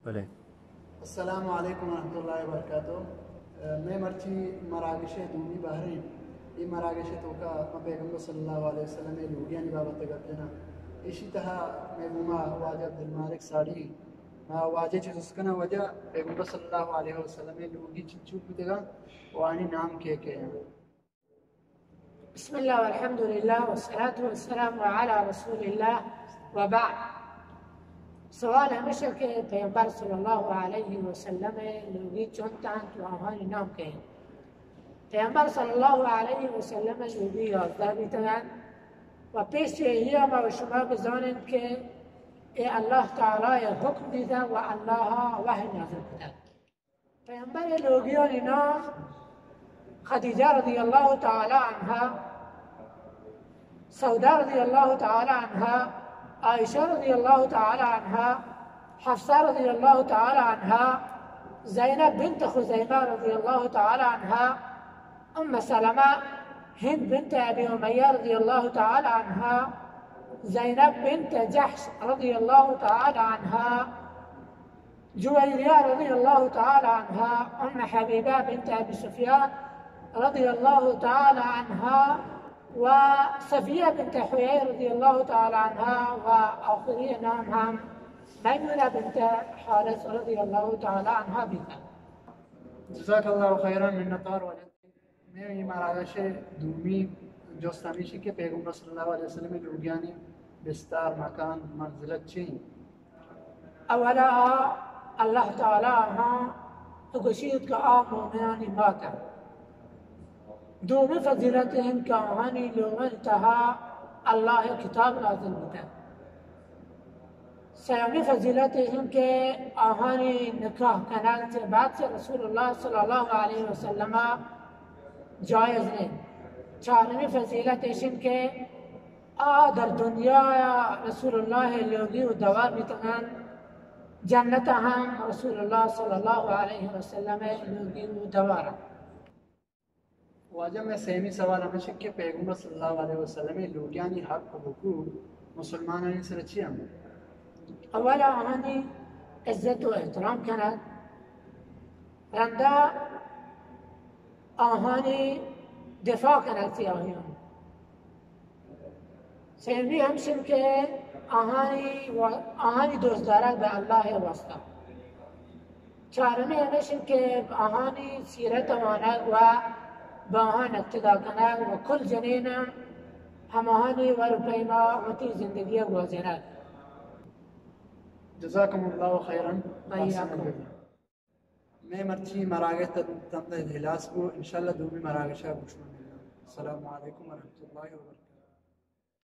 بلے۔ السلام علیکم ورحمۃ اللہ وبرکاتہ۔ اے، مئے مرچی مراگش ءِ دومی بہر ایں۔ اے مراگش ءِ توکا ما پیغمبر صلی اللہ علیہ وسلم ءِ لوگیانی بابت ءَ گپ جناں۔ ایشی تہا مئے گوما واجہ عبدالمالک ساڑی، ما واجہ چہ جست کناں، واجہ، پیغمبر صلی اللہ علیہ وسلم ءِ لوگی چنچو بوتگاں و آنی نام کے کے ایں؟ بسم اللہ والحمد للہ والصلاة والسلام علی رسول اللہ وبعد۔ سوال ہمیش ایں کہ پیغمبر صلی اللہ علیہ وسلم ءِ لوگی چنت انت و آہانی نام کے انت؟ پیغمبر صلی اللہ علیہ وسلم ءِ لوگی یازدہ بیتگ انت و پیش چہ ایشی ءَ ما و شما بزانیں کہ اے اللہ تعالی ءِ حکم بیتگ و اللہ ءَ وحی نازل کتگ۔ پیغمبر ءِ لوگیانی نام خدیجہ رضی اللہ تعالی عنہا، سودا رضی اللہ تعالی عنہا، عائشہ رضی اللہ تعالی عنہا، حفصہ رضی اللہ تعالی عنہا، زینب بنت خزیمہ رضی اللہ تعالی عنہا، ام سلمہ، ہند بنت ابی امیہ رضی اللہ تعالی عنہا، زینب بنت جحش رضی اللہ تعالی عنہا، جویریہ رضی اللہ تعالی عنہا، ام حبیبہ بنت ابی سفیان رضی اللہ تعالی عنہا و صفیہ بنت حیی رضی اللہ تعالی عنہا و آخری نام ہم میمونہ بنت حارث رضی اللہ تعالی عنہا بیتگ۔ جزاک اللہ خیرا، منتوار واجہ۔ مئے اے مراگش ءِ دومی جست ہمیش ایں کہ پیغمبر صلی اللہ علیہ وسلم ءِ لوگیانی بستار، مکان، منزلت چے انت؟ اولا آ اللہ تعالی آہاں گوشیت کہ آ مومنانی مات انت۔ دومی فضیلت انت کہ آہانی لوگانی تہا اللہ ءِ کتاب نازل بوتگ۔ سیمی فضیلت ایش انت کہ آہانی نکاح کنگ چہ بعد چہ رسول اللہ صلی اللہ علیہ وسلم ءَ جائز نہ انت۔ چارمی فضیلت ایش انت کہ آ در دنیا ءَ رسول اللہ ءِ لوگی و دوار بیتگ انت، جنت ءَ ہم رسول اللہ صلی اللہ علیہ وسلم ءِ لوگی و دوار انت۔ واجہ، مئے سیمی سوال ہمیش انت کہ پیغمبر صلی اللہ علیہ وسلم ءِ لوگیانی حق و حقوق مسلمانانی سر ءَ چی انت؟ اولا آہانی عزت و احترام کنگ، رندا آہانی دفاع کنگ چہ آہانی۔ سیمی ہمیش انت کہ آہانی و-، آہانی دوست دارگ بہ اللہ ءِ واسطہ۔ چارمی ہمیش انت کہ آہانی سیرت وانگ و بہ آہان اقتدا کنگ و کل جنین ہماہانی ور و پیما وتی زندگی ءَ گوازینگ۔ جزاکم اللہ خیرا۔ بھائی، احسن الجزا۔ مئے مرچی مراگش تاں تنت ءَ ہلاس بو، انشاءاللہ دومی مراگش ءَ گوں شما ملاں۔ السلام علیکم ورحمۃ اللہ وبرکاتہ۔